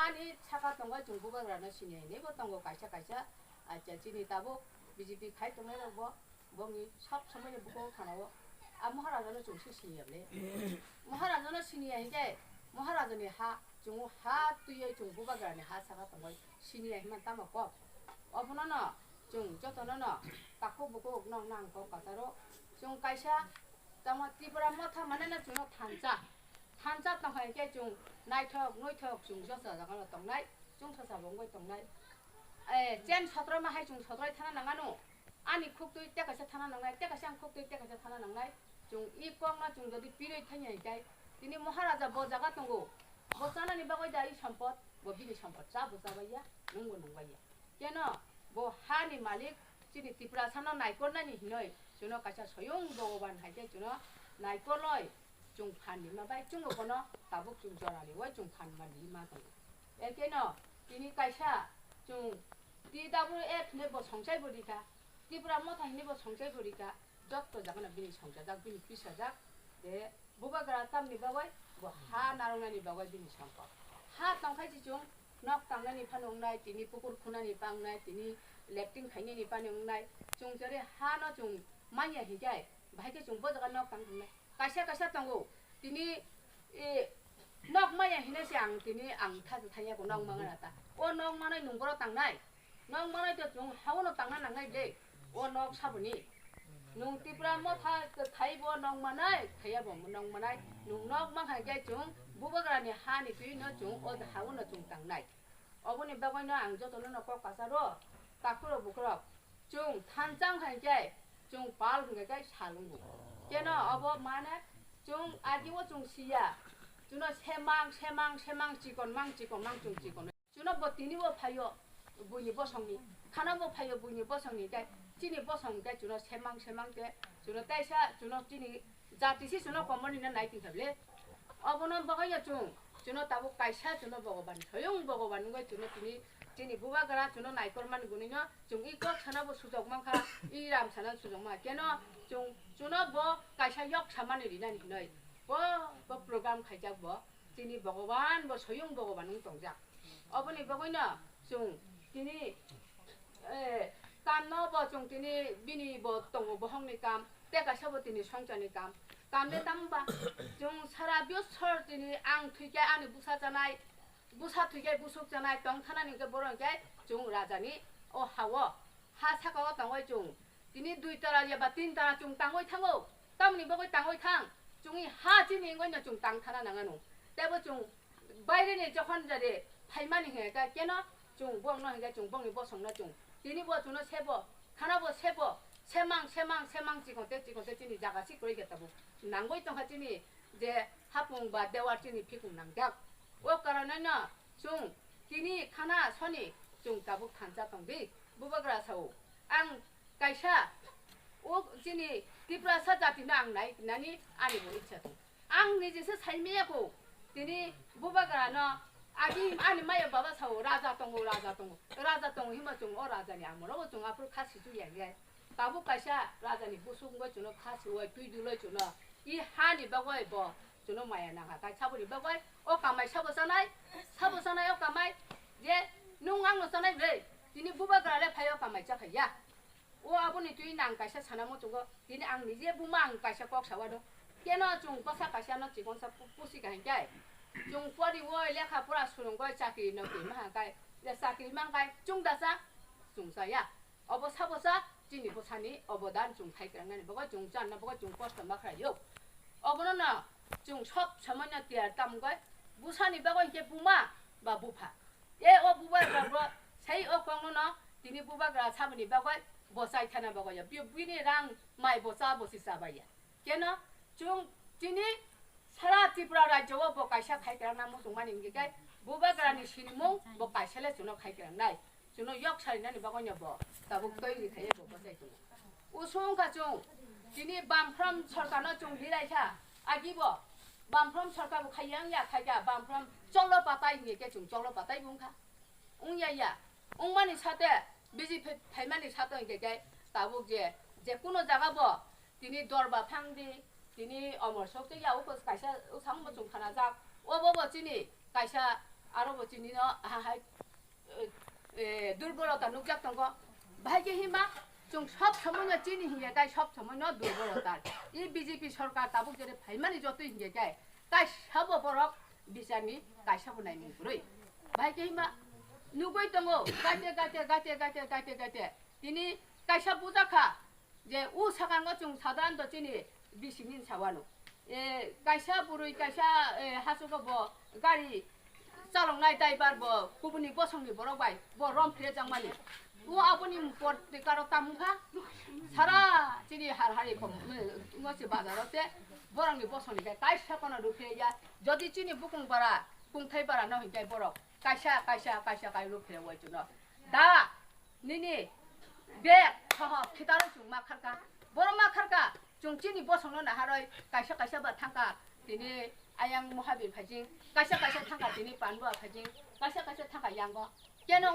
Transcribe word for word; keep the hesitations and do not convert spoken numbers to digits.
Ani saka tongo chwng bubagrano sini hinwi bo tongo kaisa kaisa. Acha chini tabuk B J P khai tongnai rok bo bongni sab somoi ni buko thanao a Maharaja no chwng se sini ya ble. Maharaja no sini ya hinkhe Maharaja ni ha chwng ha twiwi chwng bubagrani ha saka tongo sini ya hinma tamo kok. Obono no chwng jotono no takhuk bukhuk no nang kok kasaro chwng kaisa tamo Tripura motha mane no chwngno thansa. Thansa tongkha hinkhe chwng naithok noithok chwng joto jagano tongnai, chwng sasa bo wngwi tongnai. Eh, chen sotro ma hai chwng sotro thana nangano. Ani khuktwi tei kaisa thana nangnai, tei kaisa ang khuktwi tei kaisa thana nangnai. Chwng i kokno chwng jodi pirwi thangya hinkhe, tini Maharaja bo jaga tongo. Bo chanani bagwi da i sompot, bo bini sompot cha bo chabaiya, nwngbo nungbaiya. Keno bo hani malik chini Tiprasano naikornani hinoi chwngno kaisa soyung Bhogoban hai khe chwngno naikorloi chwng phan rima bai chwngno bono tabuk chwng jora riwi chwng phan man rima tongo. Ekeno tini kaisa chwng T W F hinwi bo songchai bo rikha, Tipra motha hinwi bo songchai bo rikha, jotto jagano bini songchajak, bini pisajak, je Bubagra tamni bagwi bo ha narwknani bagwi bini sampok. Ha tongkhai si chwng nok tangnani phano wngnai, tini pukur khunani pa wngnai, tini lepting khainani pani wngnai. Chwng jori ha no chwng manya hinkhe, bahai khe chwng bo jaga nok tang wngnai. Kaisa kaisa tongo, tini, e, nok manya hinai se ang tini ang tha thanya ko nok mangana ta. O nok manai nung boro tangnai. Nok manai to chwng hao no tangna nangnai ble. O nok saboni. Nung Tipra motha kwthai bo nok manai, thaya bo nok manai. Nung nok mankha khe chwng bubagrani hani twi no chwng o hao no chwng tangnai. Oboni bagwi no ang joto no kok kasaro. Takhuro bukrok. Chwng thansa wngkha khe chwng pal hwnkha khe salwngo. Keno obo mane chwng agi o chwng siya. Chwngno semang, semang, semang, chikon mang, chikon mang, chwng chikon. Chwngno bo tini bo phaio buini bosongni, khana bo phaio buini bosongni, tei chini bosong tei chwngno semang semang tei chwngno teisa chwngno chini jati si chwngno komorni no nai tongkha ble. Obono bagwi no chwng, chwngno tabuk kaisa chwngno Bhogoban, soyung Bhogoban wngwi chwngno tini, chini bubagra chwngno naikormani gwnino chwng i kok sana bo sujok mankha, i ram sana sujok mankha. Keno chwng, chwngno bo kaisa yok samani rinani hinoi bo, bo program khaijak bo. Chini Bhogoban bo soyung Bhogoban wng tongjak. Oboni bagwino chwng tini, eh, kamno bo chwng tini bini bo tongo bohongni kam, tei kaisa bo tini songchani kam. Kam de tamo ba? Chwng sara bwsor tini ang thwikhe ani bwsa chanai, bwsa thwikhe bwswk chanai, tong thanani hwnkhe borok hwnkhe chwng rajani o hao, ha saka o tongwi chwng tini dui tala ya ba tin tala chwng tangwi thango. Tamoni bagwi tangwi thang? Chwngni ha chini wngwi no chwng tang thana nangano. Teibo chwng baireni jokhon jade phaimani hwnkhe keno chwng bongno hwnkhe chwng bongni bosongno chwng tini bo chwngno sebo, khana bo sebo, semang, semang, semang chikon tei chikon tei chini jaga si kwrwi khe tabuk nangwi tongkha chini je hapung ba dewar chini phikung nangjak. O karoneno chwng tini khana soni chwng tabuk thansa tongdi, bubagra sao. Ang kaisa o chini Tiprasa jatino ang nai nani ani bo ichha tong. Ang nijesa saimaya ko tini bubagrano agi ani maya baba sao raja tongo, raja tongo, raja tongo hima chwng o rajani amoro bo chwng aphuru kha sichu ya ya. Tabuk kaisa rajani busuk wngwi chwngno kha siwi twi duloi chwngno i hani bagwi bo chwngno maya nangkha. Kai saboni bagwi o kamai sabo chanai, sabo chanai o kamai je nung angno chanai ble, tini bubagra le phai o kamai cha phai ya. O aboni twi nang kaisa sana muchungo, tini ang nije buma ang kaisa kok sawa do. Keno chwng bwsa kaisa no chikon sa pu-, pusi ka hinkhe. Chwng pori woi lekha pora surungoi chakri no twi maha kai, le chakri mang kai chwng da cha, chwng cha ya. Obo sabo cha chini bwsani obodan chwng khai kwrangnani bagwi chwng channa bagwi chwng kosto ma khlai yo. Obono no chwng sob somoi no tiyar tam wngwi bwsani bagwi hinkhe buma ba bupha. E o bubagra bro sei o kongno no tini bubagra saboni bagwi bo chai thana bagwi ya. Bi-, bini rang mai bo cha bo si cha bai ya. Keno chwng chini sara Tripura rajyo o bo kaisa khai kwrang na muchung mani hingke kai bubagra ni sinimung bo kaisa le chwngno khai kwrang nai. Chwngno yok sarinani bagwi no bo tabuk twi ri khai bo bwsai tongo. Usung kha chwng tini bamphram sorkar no chwng lirai kha agi bo bamphram sorkar bo khai yang ya khai kha bamphram cholo patai hingke chwng cholo patai bo wng kha. Wng ya ya. Wng mani sate B J P phaimani sato hingke kai tabuk je, je kuno jaga bo tini dorba phang di, tini omor sok te ya uko kaisa usang bo chwng khana jak. Obo bo chini kaisa Aro bo chini no ha hai, eh, eh, durbolota nukjak tongo. Bahai khe hima chwng sob somoi no chini hinkhe kai sob somoi no durbolota. I B J P sorkar tabuk jere phaimani jotoi hinkhe kai kaisa bo borok bicharni kaisa bo naimung kwrwi. Bahai khe hima nugwi tongo gaite gaite gaite gaite gaite gaite tini kaisa bujakha. Je u sakango chwng sadhan to chini bisingni sawano. E, kaisa bwrwi kaisa, e, hachugo bo gari chaloknai driver bo kubuni bosongni borok bai bo rom phire jangmani. U aboni por karo tamungkha sara chini har hari kom, e, ngo se bazaro se borokni bosongni kai kaisa kono ruphiya. Jodi chini bukung bara kungthai bara no hinkhe borok kaisa kaisa kaisa kai ruphiya wai chuno. Da Nini bag soho khitarwi chwng ma kharka. Borok ma kharka. Chwng chini bosongno naharwi kaisa kaisa ba thangka. Tini ayang Mohabir phaijing. Kaisa kaisa thangka tini Panbua phaijing. Kaisa kaisa thangka yango. Keno